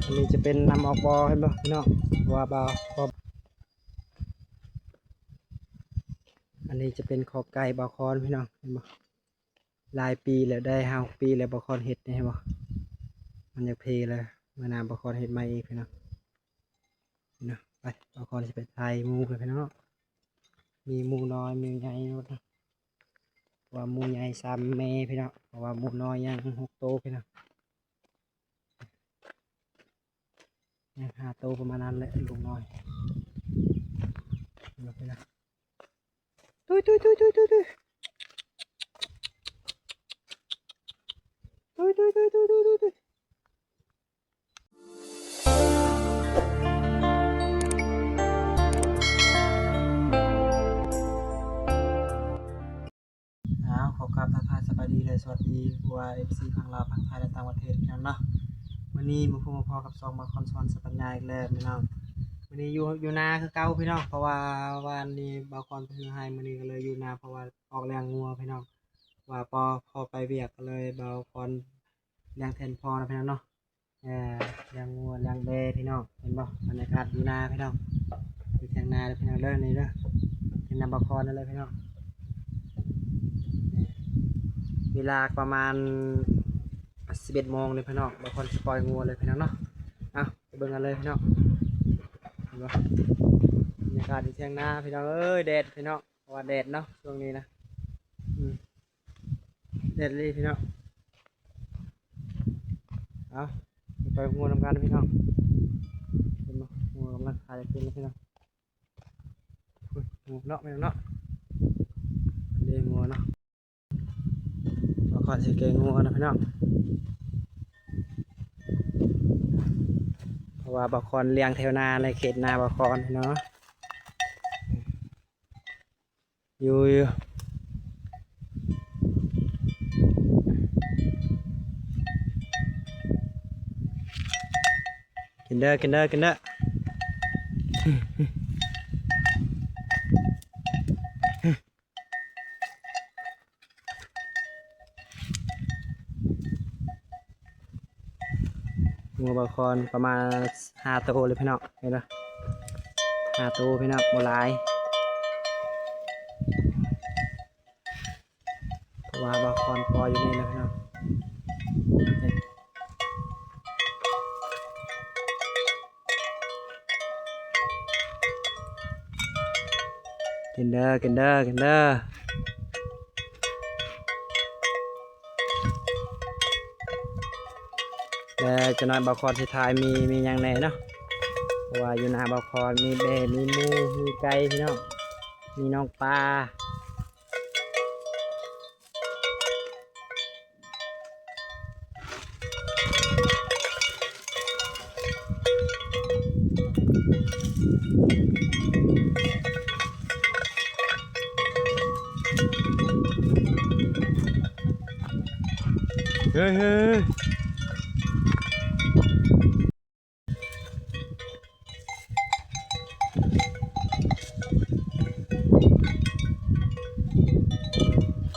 ອັນນີ້ຈະເປັນນ້ຳອອກບໍ່ ເຫັນບໍ່ພີ່ນ້ອງ? ເພາະວ່າບໍ່ ບໍ່ ອັນນີ້ຈະເປັນຄອກໄກ່ບ່າວຄອນພີ່ນ້ອງ ເຫັນບໍ່? ຫຼາຍປີແລ້ວ ໄດ້ຫ້າຫົກປີແລ້ວ ບ່າວຄອນເຮັດນີ້ ເຫັນບໍ່? ມັນຢາກເພແລ້ວ ມື້ໜ້າບ່າວຄອນເຮັດໃໝ່ອີກພີ່ນ້ອງ. ເນາະ ໄປ ບ່າວຄອນຊິໄປຖ່າຍໝູ່ເພິ່ນພີ່ນ້ອງເນາະ. ມີໝູ່ນ້ອຍ ໝູ່ໃຫຍ່ໝົດເນາະ ເພາະວ່າໝູ່ໃຫຍ່ສາມແມ່ພີ່ນ້ອງ ເພາະວ່າໝູ່ນ້ອຍຍັງຫົກໂຕພີ່ນ້ອງ ຍັງຫ້າໂຕປະມານນັ້ນແຫຼະ ລູກນ້ອຍ. ເນາະ ຕຸ້ຍ ຕຸ້ຍ ຕຸ້ຍ ຕຸ້ຍ ຕຸ້ຍ ອ້າວ ຂໍກາບທັກທາຍສະບາຍດີ ແລະ ສະຫວັດດີຜູ້ວ່າ ເອັຟຊີ ຝັ່ງລາວ ຝັ່ງໄທ ແລະ ຕ່າງປະເທດພີ່ນ້ອງເນາະ. ມື້ນີ້ມາພົບມາພໍ້ກັບຊ່ອງບ່າວຄອນສະຫວັນ ສະປັນຍາອີກແລ້ວພີ່ນ້ອງ. ມື້ນີ້ຢູ່ ຢູ່ນາຄືເກົ່າພີ່ນ້ອງ ເພາະວ່າວານນີ້ບ່າວຄອນໄປເຮັດໄຮ່ ມື້ນີ້ກໍເລີຍຢູ່ນາ ເພາະວ່າອອກລ້ຽງງົວພີ່ນ້ອງ ວ່າພໍ່ ພໍ່ໄປວຽກ ກໍເລີຍບ່າວຄອນລ້ຽງແທນພໍ່ນະພີ່ນ້ອງເນາະ. ເອີ ລ້ຽງງົວລ້ຽງແບ້ພີ່ນ້ອງ ເຫັນບໍ່? ບັນຍາກາດຢູ່ນາພີ່ນ້ອງ ຢູ່ຖຽງນາເດີພີ່ນ້ອງເດີ ນີ້ເດີ ຖຽງນາບ່າວຄອນນັ້ນເລີຍພີ່ນ້ອງ. ເວລາປະມານສິບເອັດໂມງເລີຍພີ່ນ້ອງ ບ່າວຄອນຊິປ່ອຍງົວເລີຍພີ່ນ້ອງເນາະ. ເອົາ ໄປເບິ່ງກັນເລີຍພີ່ນ້ອງ ເຫັນບໍ່? ບັນຍາກາດຢູ່ຖຽງນາພີ່ນ້ອງເອີຍ ແດດພີ່ນ້ອງ ເພາະວ່າແດດເນາະຊ່ວງນີ້ນະ ອືມ ແດດອີ່ຫຼີພີ່ນ້ອງ. ເອົາ ໄປເບິ່ງງົວນຳກັນພີ່ນ້ອງ ເຫັນບໍ່? ງົວກຳລັງຂາຍກິນແລ້ວພີ່ນ້ອງ ອຸ້ຍ ງົວເນາະ ພີ່ນ້ອງເນາະ ເດ້ງົວເນາະ. ບ່າວຄອນຊິແກະງົວນະພີ່ນ້ອງ ເພາະວ່າບ່າວຄອນລ້ຽງແຖວນາ ໃນເຂດນາບ່າວຄອນພີ່ນ້ອງ. ຢູ່ ຢູ່ ກິນເດີ ກິນເດີ ກິນເດີ. ງົວບ່າວຄອນປະມານຫ້າໂຕເລີຍພີ່ນ້ອງ ເຫັນບໍ່? ຫ້າໂຕພີ່ນ້ອງ ບໍ່ຫຼາຍ ເພາະວ່າບ່າວຄອນປ່ອຍຢູ່ນີ້ແຫຼະພີ່ນ້ອງ. ກິນເດີ ກິນເດີ ກິນເດີ. ແລ້ວຈັກໜ້ອຍບ່າວຄອນຊິຖ່າຍ ມີ ມີຫຍັງແດ່ເນາະ ເພາະວ່າຢູ່ນາບ່າວຄອນມີແບ້ ມີໝູ ມີໄກ່ພີ່ນ້ອງ ມີນ້ອງປາ. ເຮີ້ຍ ເຮີ້ຍ ເຮີ້ຍ.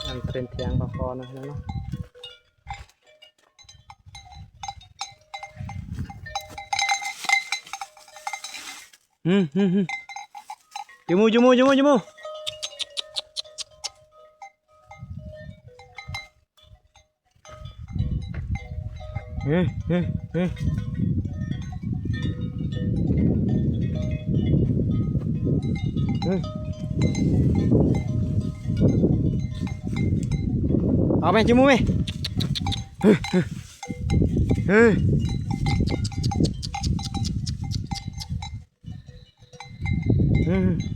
ອັນເປັນຖຽງບ່າວຄອນເນາະ ພີ່ນ້ອງເນາະ. ອືມ ອືມ ອືມ ຈູໝູ ຈູໝູ ຈູໝູ ຈູໝູ. ເຮີ້ຍ ເຮີ້ຍ ເຮີ້ຍ ເຮີ້ຍ. ເອົາແມ່ ຈູໝູແມ່. ເຮີ້ຍ ເຮີ້ຍ ເຮີ້ຍ. ອືມ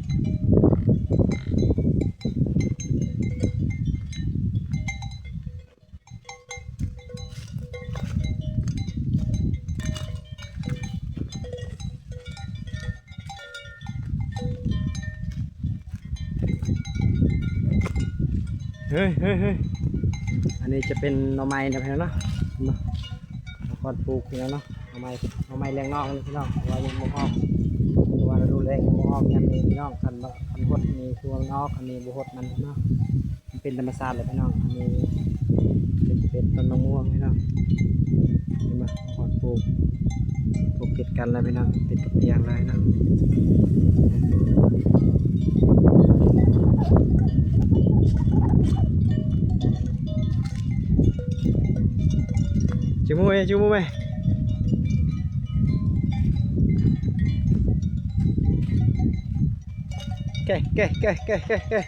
ເຮີ້ຍ ເຮີ້ຍ ເຮີ້ຍ. ອັນນີ້ຈະເປັນໜໍ່ໄມ້ນະພີ່ນ້ອງເນາະ ເຫັນບໍ່? ມາຄອນປູກພີ່ນ້ອງເນາະ ໜໍ່ໄມ້ ໜໍ່ໄມ້ແລງນອກນີ້ພີ່ນ້ອງ ເພາະວ່າຍັງບໍ່ອອກ ເພາະວ່າລະດູແລ້ງຍັງບໍ່ອອກຍາມນີ້ພີ່ນ້ອງ. ຄັນວ່າ ຄັນຫົດນີ້ຄືວ່າມັນອອກ ຄັນນີ້ບໍ່ຫົດມັນເນາະ ມັນເປັນທຳມະຊາດແຫຼະພີ່ນ້ອງ. ອັນນີ້ເປັນ ເປັນຕົ້ນມະມ່ວງພີ່ນ້ອງ ເຫັນບໍ່? ມາຄອນປູກ ປົກຕິດກັນແລ້ວພີ່ນ້ອງ ຕິດກັບຕຽງເລີຍເນາະ. ຈູໝູແມ່ ຈູໝູແມ່. ແກະ ແກະ ແກະ ແກະ ແກະ ແກະ.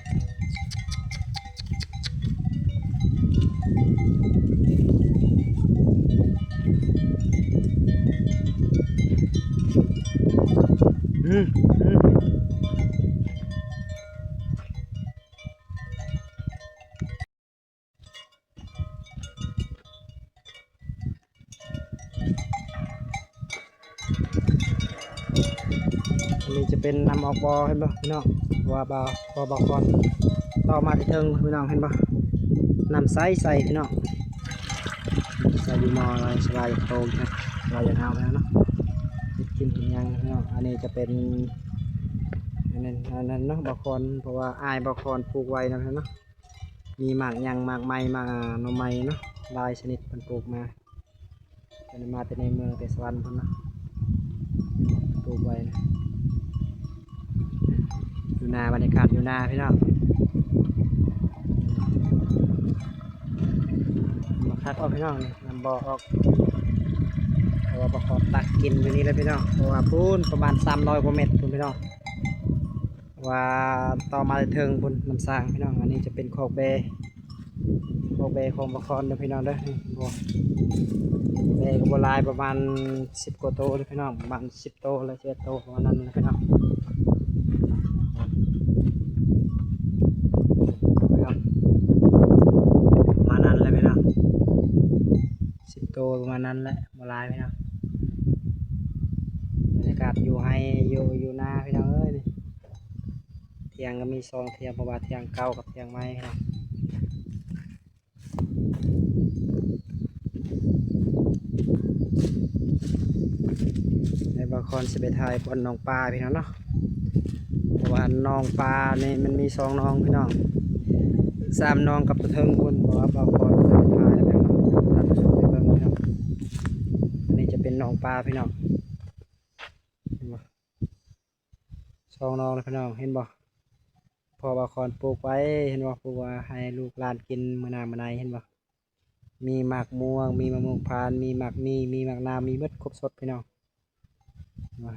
ອັນນີ້ຈະເປັນນ້ຳອອກບໍ່ ເຫັນບໍ່ພີ່ນ້ອງ? ເພາະວ່າບ່າວ ເພາະວ່າບ່າວຄອນຕໍ່ມາແຕ່ເທິງ ພີ່ນ້ອງເຫັນບໍ່? ນ້ຳໃສໆ ພີ່ນ້ອງ ໃສ່ຢູ່ໝໍ້ ລາວສະບາຍຢາກໂຕນະ ລາວຢາກເອົາແລ້ວເນາະ ເຮັດກິນເຮັດຫຍັງພີ່ນ້ອງ. ອັນນີ້ຈະເປັນ ອັນນັ້ນ ອັນນັ້ນເນາະ ບ່າວຄອນ ເພາະວ່າອ້າຍບ່າວຄອນປູກໄວ້ນະພີ່ນ້ອງເນາະ. ມີໝາກຫຍັງ ໝາກໄມ້ ໝາກ ອ່າ ໜໍ່ໄມ້ເນາະ ຫຼາຍຊະນິດເພິ່ນປູກມາ ເພິ່ນມາແຕ່ໃນເມືອງແຕ່ສະຫວັນພຸ້ນເນາະ ປູກໄວ້ນະ ຢູ່ນາ ບັນຍາກາດຢູ່ນາພີ່ນ້ອງ. ມາຄັກອອກພີ່ນ້ອງນີ້ ນ້ຳບໍ່ອອກ ເພາະວ່າບໍ່ຂໍ ຕັກກິນຢູ່ນີ້ແຫຼະພີ່ນ້ອງ ເພາະວ່າພຸ້ນປະມານສາມຮ້ອຍກວ່າແມັດພຸ້ນພີ່ນ້ອງ. ວ່າຕໍ່ມາແຕ່ເທິງພຸ້ນ ນ້ຳສ້າງພີ່ນ້ອງ. ອັນນີ້ຈະເປັນຄອກແບ້ ຄອກແບ້ຂອງບ່າວຄອນເດີພີ່ນ້ອງເດີ. ນີ້ບໍ່ ແບ້ກໍບໍ່ຫຼາຍ ປະມານສິບກວ່າໂຕເດີພີ່ນ້ອງ ປະມານສິບໂຕ ຫຼື ສິບເອັດໂຕ ປະມານນັ້ນແຫຼະພີ່ນ້ອງ. ປະມານນັ້ນແຫຼະພີ່ນ້ອງ ສິບໂຕ ປະມານນັ້ນແຫຼະ ບໍ່ຫຼາຍພີ່ນ້ອງ. ບັນຍາກາດຢູ່ໄຮ່ ຢູ່ ຢູ່ນາພີ່ນ້ອງເອີຍ ນີ້ ຖຽງກໍມີສອງຖຽງ ເພາະວ່າຖຽງເກົ່າກັບຖຽງໃໝ່ເນາະ. ແລ້ວບ່າວຄອນຊິໄປຖ່າຍບ່ອນໜອງປາພີ່ນ້ອງເນາະ ເພາະວ່າໜອງປານີ້ມັນມີສອງໜອງພີ່ນ້ອງ ສາມໜອງກັບຕົວເທິງພຸ້ນ ເພາະວ່າບ່າວຄອນໄປຖ່າຍແລ້ວ ທ່ານຜູ້ຊົມໄດ້ເບິ່ງພີ່ນ້ອງ. ອັນນີ້ຈະເປັນໜອງປາພີ່ນ້ອງ ເຫັນບໍ່? ສອງໜອງເລີຍພີ່ນ້ອງ ເຫັນບໍ່? ເພາະວ່າຄອນປູກໄວ້ ເຫັນບໍ່? ປູກວ່າໃຫ້ລູກຫຼານກິນມື້ໜ້າມື້ໃນ ເຫັນບໍ່? ມີໝາກມ່ວງ ມີມະມ່ວງພານ ມີໝາກມີ້ ມີໝາກນາວ ມີເບິດຄົບສົດພີ່ນ້ອງ. ວ່າ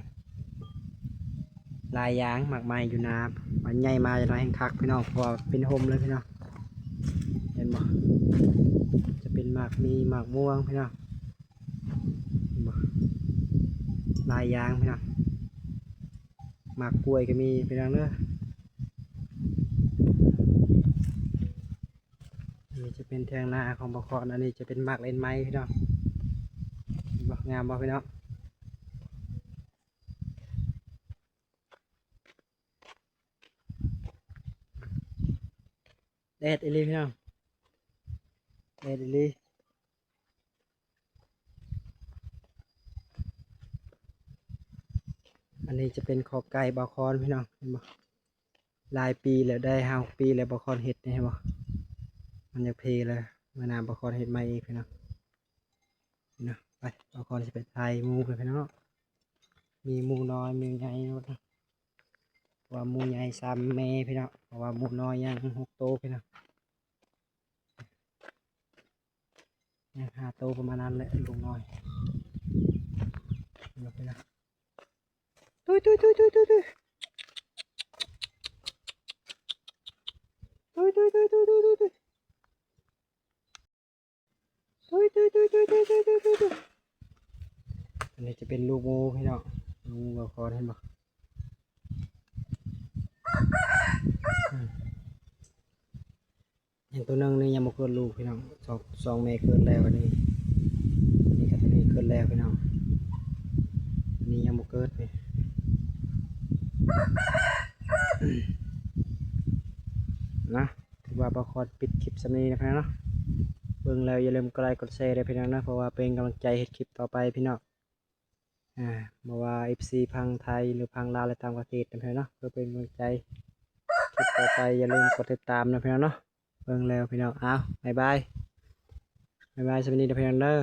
ຫຼາຍຢ່າງ ໝາກໄມ້ຢູ່ນາ ມັນໃຫຍ່ມາຈະໜ້ອຍແຮ່ງຄັກພີ່ນ້ອງ ເພາະວ່າເປັນຮົ່ມເລີຍພີ່ນ້ອງ ເຫັນບໍ່? ຈະເປັນໝາກມີ້ ໝາກມ່ວງພີ່ນ້ອງ. ເຫັນບໍ່? ຫຼາຍຢ່າງພີ່ນ້ອງ ໝາກກ້ວຍກໍມີພີ່ນ້ອງເດີ. ອັນນີ້ຈະເປັນຖຽງນາຂອງບ່າວຄອນ ອັນນີ້ຈະເປັນໝາກເລັ່ນໄມ້ພີ່ນ້ອງ. ເຫັນບໍ່? ງາມບໍ່ພີ່ນ້ອງ? ແດດອີ່ຫຼີພີ່ນ້ອງ ແດດອີ່ຫຼີ. ອັນນີ້ຈະເປັນຄອກໄກ່ບ່າວຄອນພີ່ນ້ອງ ເຫັນບໍ່? ຫຼາຍປີແລ້ວ ໄດ້ຫ້າຫົກປີແລ້ວ ບ່າວຄອນເຮັດນີ້ ເຫັນບໍ່? ມັນຢາກເພແລ້ວ ມື້ໜ້າບ່າວຄອນເຮັດໃໝ່ອີກພີ່ນ້ອງ. ເນາະ ໄປ ບ່າວຄອນຊິໄປຖ່າຍໝູ່ເພິ່ນພີ່ນ້ອງເນາະ ມີໝູ່ນ້ອຍ ໝູ່ໃຫຍ່ໝົດເນາະ ເພາະວ່າໝູ່ໃຫຍ່ສາມແມ່ພີ່ນ້ອງ ເພາະວ່າໝູ່ນ້ອຍຍັງຫົກໂຕພີ່ນ້ອງ ຍັງຫ້າໂຕປະມານນັ້ນແຫຼະ ລູກນ້ອຍ. ເນາະ ເນາະ ຕຸ້ຍ ຕຸ້ຍ ຕຸ້ຍ ຕຸ້ຍ ຕຸ້ຍ ຕຸ້ຍ ຕຸ້ຍ ຕຸ້ຍ ຕຸ້ຍ ຕຸ້ຍ ຕຸ້ຍ ຕຸ້ຍ ຕຸ້ຍ ຕຸ້ຍ ຕຸ້ຍ. ອັນນີ້ຈະເປັນລູກໝູພີ່ນ້ອງ ລູກໝູບ່າວຄອນ ເຫັນບໍ່? ອືມ ຍັງໂຕໜຶ່ງນີ້ຍັງບໍ່ເກີດລູກພີ່ນ້ອງ ສອງ ສອງແມ່ເກີດແລ້ວ ອັນນີ້ ນີ້ກໍໂຕນີ້ເກີດແລ້ວພີ່ນ້ອງ ອັນນີ້ຍັງບໍ່ເກີດນີ້ ນະ. ຖືວ່າບ່າວຄອນປິດຄລິບສ່ຳນີ້ນະພີ່ນ້ອງເນາະ ເບິ່ງແລ້ວຢ່າລືມກົດໄລກົດແຊເດີພີ່ນ້ອງເນາະ ເພາະວ່າເປັນກຳລັງໃຈເຮັດຄລິບຕໍ່ໄປພີ່ນ້ອງ. ອາ ບໍ່ວ່າເອັຟຊີຝັ່ງໄທ ຫຼື ຝັ່ງລາວ ແລະ ຕ່າງປະເທດນະພີ່ນ້ອງເນາະ ເພື່ອເປັນກຳລັງໃຈຄລິບຕໍ່ໄປ ຢ່າລືມກົດຕິດຕາມນະພີ່ນ້ອງເນາະ. ເບິ່ງແລ້ວພີ່ນ້ອງ ອ້າວ ບາຍບາຍ ບາຍບາຍ ສະບາຍດີເດີພີ່ນ້ອງເດີ.